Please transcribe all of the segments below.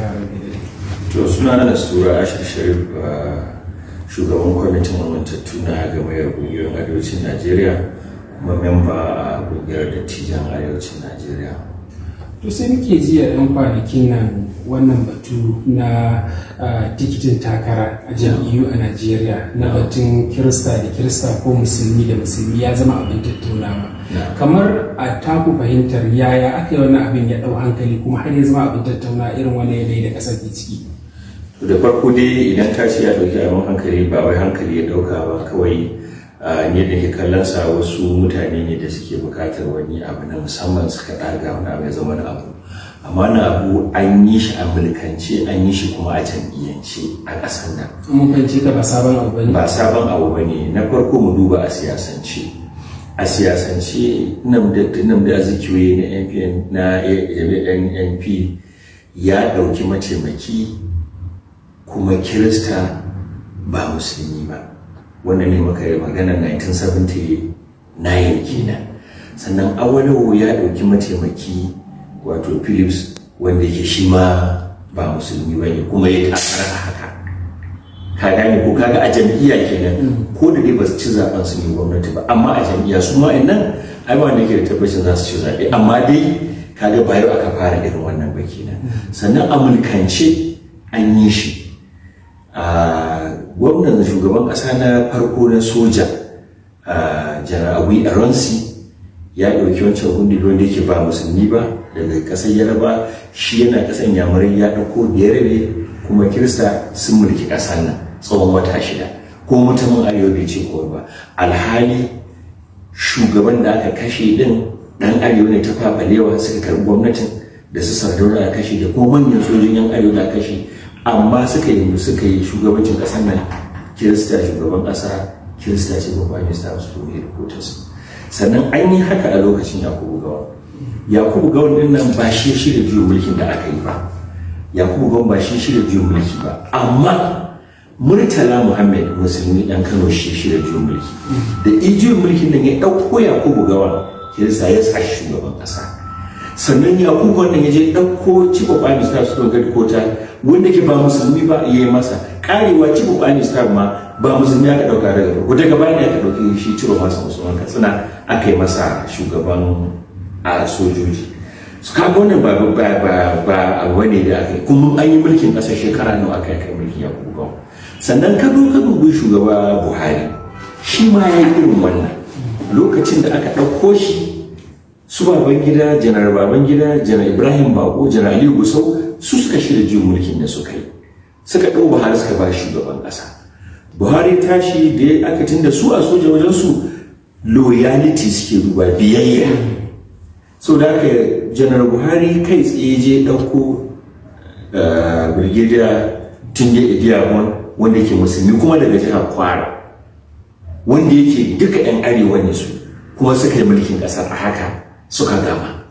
Barka da To, suna na Nastura Ashir Sharif, shugaban kwamitin amintattu na gamayyar ƙungiyoyin arewacin Najeriya, kuma memba a ƙungiyar dattijan arewacin Najeriya. To, sai muke ji a 'yan kwanakin nan wannan batu na tikitin takara a jam'iyyu a Najeriya, na batun Kirista da Kirista ko Musulmi da Musulmi, ya zama abin tattaunawa. Kamar a taku fahimtar, yaya aka yi wannan abin ya ɗau hankali kuma har ya zama abin tattaunawa irin wannan yanayi da ƙasar ke ciki? Da farko dai, idan ka ce ya ɗauki abin hankali, ba wai hankali ya ɗauka ba. Kawai ne da ke kallon sa, wasu mutane ne da suke buƙatar wani abu na musamman suka ɗaga wani abu ya zama wani abu. Amma wani abu an yi shi a mulkance, an yi shi kuma a jam'iyyance a ƙasar nan. Mun fahimci ka, ba sabon abu bane. Ba sabon abu bane. Na farko, mu duba a siyasance. A siyasance, Nnamdi Azikiwe na NPN, na NNP, ya ɗauki mataimaki kuma Kirista, ba Musulmi ba. Wannan ne muka yi magana 1979 kenan. Sannan Awolowo ya ɗauki mataimaki, wato Phillips, wanda yake shi ma ba Musulmi ba ne, kuma ya takara a haka. Ka gane ko? Kaga a jam'iyya kenan, ko da dai ba su ci zaben su ne gwamnati ba, amma a jam'iyya su ma nan ai ba wanda yake da tabbacin za su ci zaɓe. Amma dai kaga ba yau aka fara irin wannan ba kenan. Sannan a mulkance an yi shi. A gwamnan shugaban ƙasa na farko na soja, Janar Aguiyi Ironsi, ya ɗauki wancan hundi wanda yake ba Musulmi ba daga ƙasar Yaraba. Shi yana ƙasar Yamurai, ya ɗauko Biyarabe kuma Kirista, sun mulki ƙasar nan tsawon wata 6, ko mutumin arewa bai ce kowai ba. Alhali shugaban da aka kashe din ɗan arewa ne, Tafawa Balewa, suka karɓi gwamnatin da su Sardauna aka kashe da kuma manyan sojojin yan arewa da aka kashe, amma suka yi shugabancin ƙasar nan, Kirista shugaban ƙasa, Kirista ce babban minista su headquarters. Sannan an yi haka a lokacin Yakubu Gowon. Yakubu Gowon din nan ba shi shirya juyin mulkin da aka yi ba. Yakubu Gowon ba shi shirya juyin mulki ba, amma Murtala Muhammad, Musulmi dan Kano, shi shirya juyin mulki. Da juyin mulkin nan, ya ɗauko Yakubu Gowon Kirista ya sa shugaban ƙasa. Sannan Yakubu wannan ya je ɗauko Chief of Army Staff su headquarter wanda ke ba Musulmi ba, ya yi masa karewa. Chief of Army Staff ma ba Musulmi aka ɗauka daga farko, daga baya ne aka ɗauki shi Ciroma Usman Katsina aka yi masa shugaban a sojoji su. Kaga wannan ba abu ne da aka yi. Kuma an yi mulkin ƙasar shekara nawa aka kai mulkin Yakubu Gowon. Sannan ka zo ka dubi shugaba Buhari, shi ma ya yi irin wannan. Lokacin da aka ɗauko shi, su Babangida, Janar Babangida, Janar Ibrahim Bako, Janar Aliyu Gusau, su suka shirya juyin mulkin da suka yi, suka ɗau Buhari suka ba shugaban ƙasa. Buhari tashi da aka tunda su a soja, wajen su loyalty suke duba, biyayya. So da aka Janar Buhari kai tsaye je ɗauko Brigadier Tunde Idiagbon, wanda yake Musulmi kuma daga jihar Kwara, wanda yake duka 'yan arewa ne su, kuma suka yi mulkin ƙasar a haka suka gama.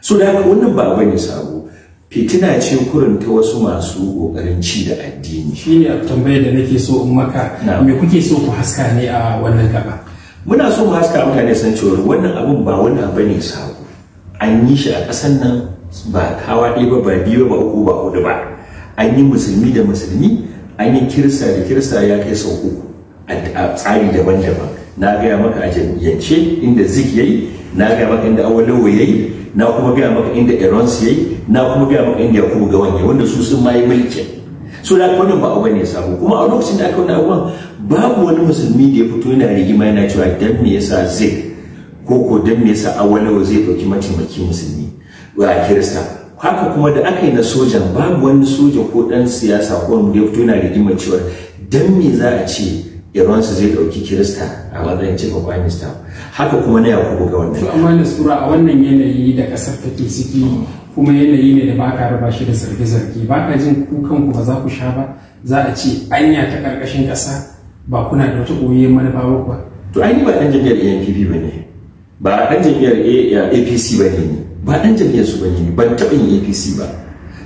So da haka wannan ba abu ne sabo. Fitina ce kurin ta wasu masu ƙoƙarin ci da addini. Shi ne tambayar da nake so in maka. Me kuke so ku haska ne a wannan gaba? Muna so mu haska mutane san cewa wannan abun ba wani abu ne sabo. An yi shi a ƙasar nan, ba kawa ɗaya ba, ba biyu ba, uku ba, hudu ba. An yi Musulmi da Musulmi, an yi Kirista da Kirista, ya kai sau uku a tsari daban-daban. Na gaya maka a jam'iyyance inda Zik yayi, na gaya maka inda Awolowo yayi, na kuma gaya maka inda Ironsi yayi, na kuma gaya maka inda Yakubu Gowon yayi, wanda su sun ma yi mulkin. So da wannan ba abu ne sabo. Kuma a lokacin da aka wani abubuwan, babu wani Musulmi da ya fito yana rigima yana cewa dan me yasa Zik ko dan me yasa Awolowo zai dauki mataimaki Musulmi wa Kirista. Haka kuma da aka yi na sojan, babu wani soja ko dan siyasa ko wanda ya fito yana rigima cewa dan me za a ce Ironsi zai dauki Kirista a matsayin chief of army staff. Haka kuma na Yakubu Gowon. To, amma Nastura, a wannan yanayi da kasar take ciki, kuma yanayi ne da ba ka raba shi da zarge-zarge, ba ka jin ku kanku ba za ku sha ba? Za a ce anya ta karkashin ƙasa ba kuna da wata ɓoye manufa ba kuwa? To, ai ba dan jam'iyyar ANPP ba ne, ba dan jam'iyyar APC ba ne, ba dan jam'iyyar su ba ne, ban taɓa yin APC ba.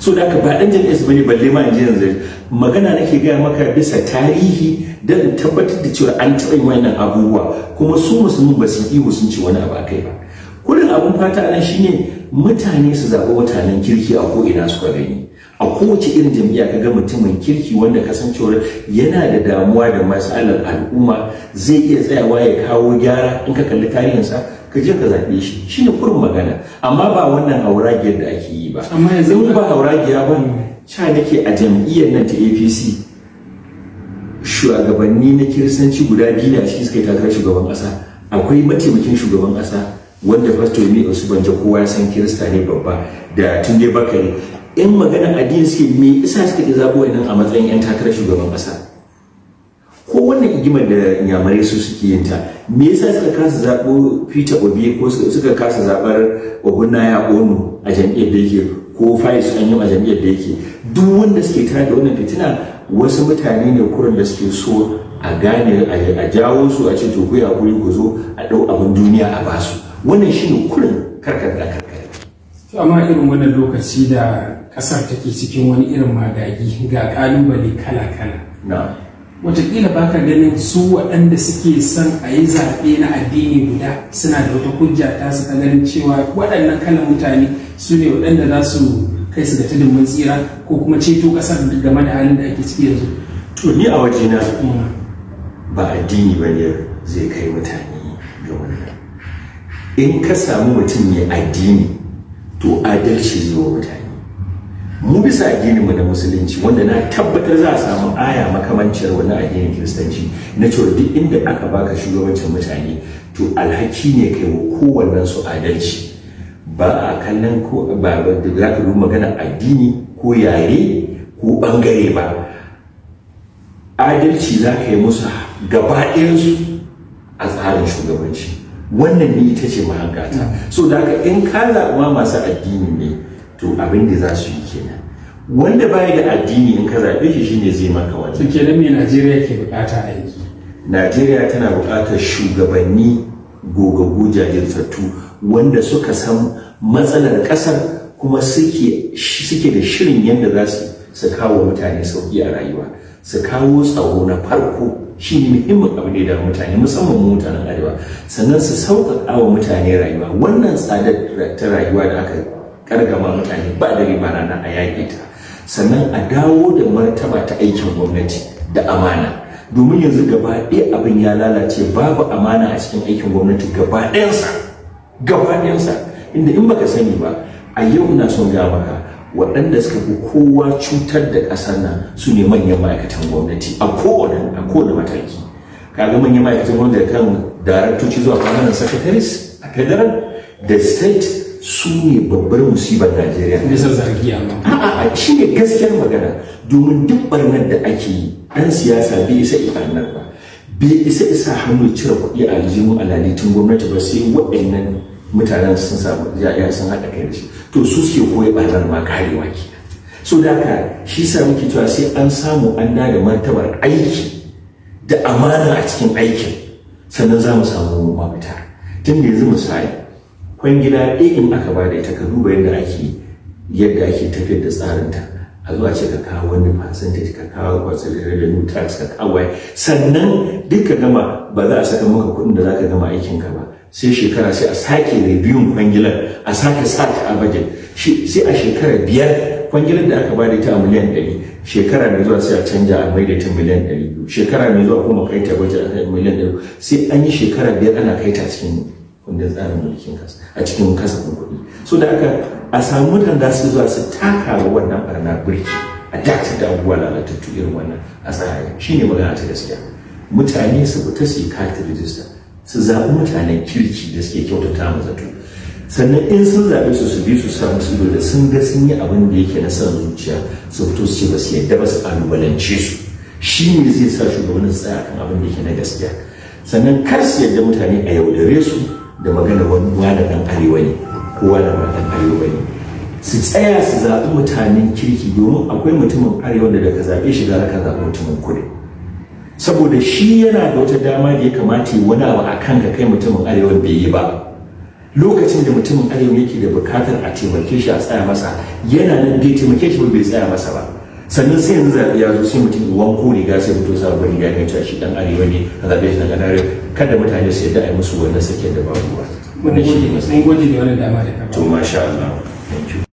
So da haka ba dan jam'iyyar su bane, balle ma in ji yanzu. Magana nake gaya maka bisa tarihi don in tabbatar da cewa an taɓa yin wannan abubuwa, kuma su Musulmi ba su ihu sun ce wani abu akai ba. Kullum abun fata nan shine Mutane su zaɓi mutanen kirki a ko'ina suka gani. A kowace irin jam'iyya ka ga mutumin kirki wanda kasancewar yana da damuwa da matsalar al'umma, zai iya tsayawa ya kawo gyara, in ka kalli tarihinsa ka je ka zaɓe shi. Shine kurin magana, amma ba wannan hauragiyar da ake yi ba. Amma yanzu in ba hauragiya ba, sha nake a jam'iyyar nan ta APC shugabanni na kiristanci guda biyu ne a ciki suka yi takarar shugaban ƙasa. Akwai mataimakin shugaban ƙasa wanda Pastor Yemi Osinbajo, kowa ya san kirista ne babba, da Tunde Bakare. In magana addini suke, me isa suka ki zaɓo nan a matsayin 'yan takarar shugaban ƙasa? Ko wannan igimar da inyamurai su suke yin ta, me yasa suka kasa zaɓo Peter Obi, ko suka kasa zaɓar Ogbonnaya Onu a jam'iyyar da yake, ko Pius Anyim a jam'iyyar da yake? Duk wanda suke tare da wannan fitina wasu mutane ne kurin da suke so a gane a jawo su, a ce to ku hakuri ku zo a ɗau abin duniya a basu. Wannan shine kurin karkar da karkar. To amma irin wannan lokaci da kasar take cikin wani irin magagi, ga kalubale kala-kala, na wataƙila baka ganin su waɗanda suke son a yi zaɓe na addini guda suna da wata hujja ta su ta ganin cewa waɗannan kalan mutane su ne waɗanda za su kai su ga tudun mun tsira ko kuma ceto ƙasar game da halin da ake ciki yanzu? To ni a wajena ba addini ba ne zai kai mutane ga wannan. In ka samu mutum mai addini, to adalci zai wa mutane. Mu bisa addininmu na musulunci, wanda na tabbatar za a samu aya makamanciyar wani addinin kiristanci na cewa duk inda aka baka shugabancin mutane, to alhaki ne kai wa kowannen su adalci. Ba a kallon ko ba za ka duba magana addini ko yare ko bangare ba, adalci za ka yi musu gaba ɗayansu a tsarin shugabanci. Wannan ne ita ce mahangata. So da haka in ka zaɓi masu addini ne, to abin da za su yi kenan. Wanda baya da addini, in ka zaɓe shi, shine zai maka To wannan. Kenan me Najeriya ke bukata a yanzu? Najeriya tana buƙatar shugabanni gogaggu, jajirtattu, wanda suka san matsalar ƙasar kuma suke da shirin yadda za su kawo mutane sauƙi a rayuwa, su kawo tsaro na farko, shi ne muhimmin abu ne da mutane, musamman mu mutanen arewa. Sannan su sauƙaƙa wa mutane rayuwa. Wannan tsadar ta rayuwa da aka kargama mutane ba dare ba rana, a yaƙe ta. Sannan a dawo da martaba ta aikin gwamnati da amana, domin yanzu gaba ɗaya abin ya lalace, babu amana a cikin aikin gwamnati gaba ɗayansa, gaba ɗayansa. Inda in baka sani ba, a yau ina son gaya maka, waɗanda suka fi kowa cutar da ƙasar nan su ne manyan ma'aikatan gwamnati a kowane mataki. Kaga manyan ma'aikatan gwamnati da kan daraktoci zuwa permanent secretaries a federal da state, su ne babbar musibar Najeriya. Bisa zargi amma. A'a, shi ne gaskiyar magana, domin duk barnar da ake yi, ɗan siyasa bai isa barnar ba, bai isa isa hannu cire kuɗi a aljihun alalitin gwamnati ba, sai waɗannan mutanen sun samu ya sun haɗa kai da shi. To su suke koyi barnar ma karewa ke. So da haka shi sa muke cewa sai an samu an da martabar aiki da amana a cikin aikin, sannan za mu samu mafita. Tun da yanzu misali kwangila ɗaya in aka ba da ita, ka duba yadda ake tafiyar da tsarinta. A zuwa ce ka kawo wani percentage, ka kawo percentage revenue tax, ka kawo, sannan duk ka gama, ba za a saka maka kuɗin da za ka gama aikin ka ba sai shekara, sai a sake reviewing kwangilar, a sake sa ta a budget, sai a shekara 5. Kwangilar da aka bada ita a miliyan 100, shekara mai zuwa sai a canja a maida ta miliyan 200, shekara mai zuwa kuma kai ta budget a miliyan 100. Sai an yi shekara 5 ana kai ta cikin kundin tsarin mulkin kasa, a cikin kasafin kuɗi. So da aka a samu mutane da su zuwa su taka wa wannan barna birki, a dakatar da abubuwa lalatattu irin wannan a tsaya. Shine magana ta gaskiya. Mutane su fita su yi katin rijista, su zaɓi mutanen kirki da suke kyautata mu zato. Sannan in sun zaɓe su, su bi su samu su da sun ga sun yi abin da yake na son zuciya, su fito su ce ba su yadda ba, su ƙalubalance su. Shi ne zai sa shugabannin su tsaya kan abin da yake na gaskiya. Sannan kar su yadda mutane a yaudare su da magana wani wani ɗan arewa ne ko wani ba ɗan arewa ne. Su tsaya su zaɓi mutanen kirki, domin akwai mutumin arewa da daga zaɓe shi gara ka zaɓi mutumin kudu, saboda shi yana da wata dama da ya kamata yi wani abu a kanka kai mutumin arewa bai yi ba. Lokacin da mutumin arewa yake da bukatar a taimake shi, a tsaya masa, yana nan bai taimake shi ba, bai tsaya masa ba. Sannan sai yanzu zaɓe ya zo, sai mutum ya wanko riga, sai fito sabon riga, ya cewa shi dan arewa ne, a zaɓe shi dan arewa. Kada mutane su yadda a yi musu wannan saken da babu ruwa. Mun gode da wannan dama da ka ba. To masha Allah, thank you.